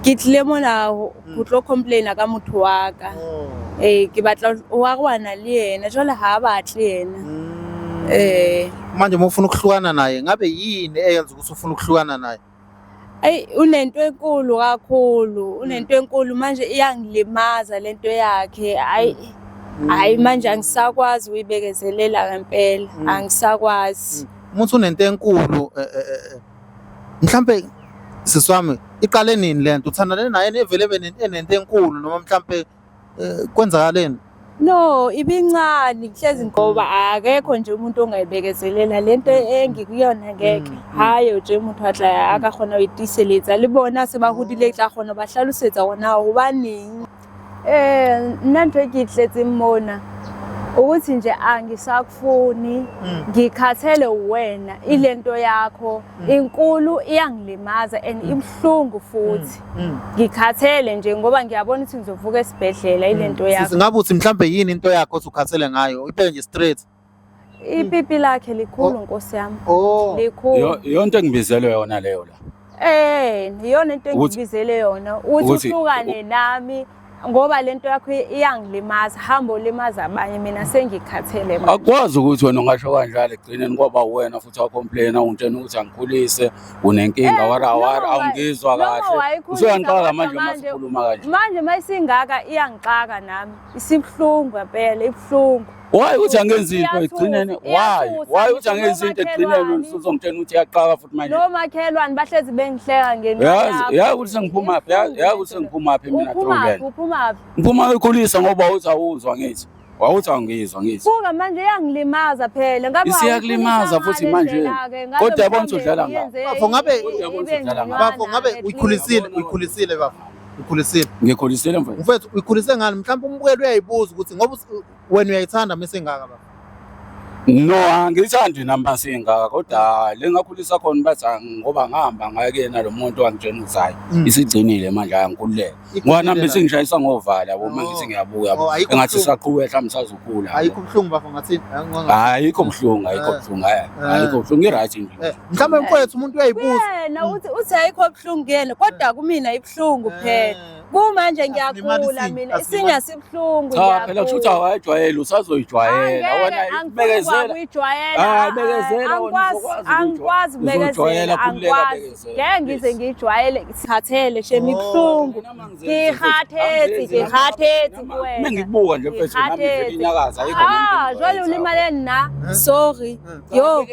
Ke tlile mona ho tlo complaina ka motho wa ka. Ee, ke batla ho arohana le yena, jwale ha a batle yena. Eh. Manje uma ufuna ukuhlukana naye, ngabe yini eyenza ukuthi ufune ukuhlukana naye? Eyi, unento enkulu kakhulu, unento enkulu manje, iyangilimaza lento yakhe. Hayi hayi, manje angisakwazi ukuyibekezelela ngempela, angisakwazi. Uma uthi unento enkulu, mhlampe sisi wami, iqale nini lento? Uthandane naye evele ebe enento enkulu noma mhlampe kwenzakaleni? No, ibincane kuhlezi, ngoba akekho nje umuntu ongayibekezelela lento engikuyona, ngeke. Hayi nje motho a tla a ka kgona ho itiseletsa le bona se ba hodile, tla kgona ho ba hlalosetsa hore na hobaneng. Nna ntho e ke e tletseng mona ukuthi nje angisakufuni, ngikhathele wena, ilento yakho inkulu, iyangilimaza and ibuhlungu futhi. Ngikhathele nje ngoba ngiyabona ukuthi ngizovuka esibhedlela ilento yakho. Sisi, ngabe uthi mhlampe yini into yakho othi ukhathele ngayo? Ibeke nje straight. Ipipi lakhe likhulu, nkosi yami. Oh. Likhulu. Yonto engibizelwe yona leyo la. Iyona into engibizele yona ukuthi uhlukane nami ngoba lento yakho iyangilimaza, hamba ulimaza abanye, mina sengikhathele manje. Akwazi ukuthi wena ungasho kanjalo ekugcineni kwaba wena futhi wacomplaina, ungitshena ukuthi angikhulise, unenkinga, wara wara, awungizwa noma kahle. wayikhulisa, Usuyangixaka kodwa manje uma sikhuluma kanje. Manje mayisingaka iyangixaka nami, isibuhlungu impela, ibuhlungu. Why uthi angenzi into Iyathusa, ekugcineni? Why? iyathusa, Why uthi ngisho angenzi into ekugcineni, nomakhelwane. uzongitshena ukuthi iyaqaka futhi manje? Nomakhelwane bahlezi bengihleka ngenxa Yazi, yakho. yazi ukuthi sengiphumaphi, yazi ukuthi sengiphumaphi mina. Uphumaphi? Truland. Uphumaphi? Ngiphuma ekhulisa ngoba uthi awuzwa ngithi. Wawuthi awungizwa ngithi. Buka manje, iyangilimaza phela. Ngabe Isiyakulimaza awuyikhulisa futhi ngale manje. ndlela-ke, ngabe Kodwa yabona ukuthi mhlawumbe udlala ngawo. uyenze Bafo, Kodwa yabona ukuthi ibe udlala ngawo. Bafo, ngabe ngconywana uyikhulisile, at least. uyikhulisile bafo. Uyikhulisile. Ngikhulisile, mfethu. Mfethu, uyikhulise ngani? Mhlawumbe umbukeli uyayibuza ukuthi ngoba wena uyayithanda mesingaka, bafo. No, angithandi nami masingaka, kodwa le ngakhulisa khona bathi ngoba ngihamba ngaya kuyena lo muntu wangitshena ukuthi hayi, isigcinile manje, ayangikhululeka. Ngoba nami Ikhulile. sengishayisa ngovala yabo, uma Oh. ngithi ngiyabuya Oh, ayikho engathi buhlungu. saqhubeka mhlawumbe sazokhula. Ayikho buhlungu, bafo, ngathini? Ayikho buhlungu, ayikho buhlungu, hayi, ayikho buhlungu, i-right nje. Mhlawumbe mfowethu umuntu uyayibuza. Yena uthi ayikho buhlungu kuyena, kodwa kumina ibuhlungu phela. Kumanje ngiyagula Asilimali mina, isinya. isinya sibuhlungu. Cha phela, kusho ukuthi awayijwayele, usazoyijwayela. Wena Angeke, bekezela. kuyijwayela. Hayi, bekezela wena, Angikwazi, uzokwazi angikwazi ukujwayela. ukubekezela, Uzojwayela, khululeka, angikwazi. bekezela. Ngeke ngize Please. ngiyijwayele, sikhathele shem, ibuhlungu. Ngikhathetse, ngikhathetse kuwena. Uma ngikubuka nje, mfethu, nami ngivele inyakaza, ayikho nami Ah, into jwale engiyenzayo. ulimale nna. Sorry. Yo,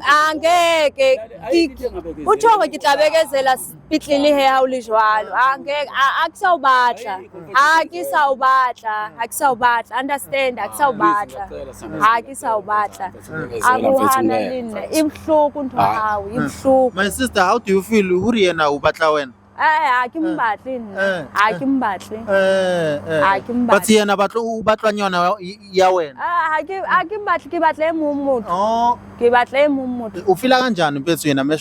angeke. Ayikho into engabekezela. Uthoko ke tla bekezela sepetlele he ha o le jwalo. Angeke, ha ke sa o batla. Ha ke sa o batla. Ha ke sa o batla. Understand, ha ke sa o batla. Ha ke sa o batla. Arohana le nna. E bohloko ntho ya hao, e bohloko. My sister, how do you feel? Hore yena o batla wena? Eh, ha ke mbatle nna. Ha ke mbatle. Ha ke mbatle. But yena batla o batlwang yona ya wena. Ah, ha ke mbatle, ke batla e mong motho. Oh, Ke batla e mong motho. u feel kanjani mfethu yena mesho?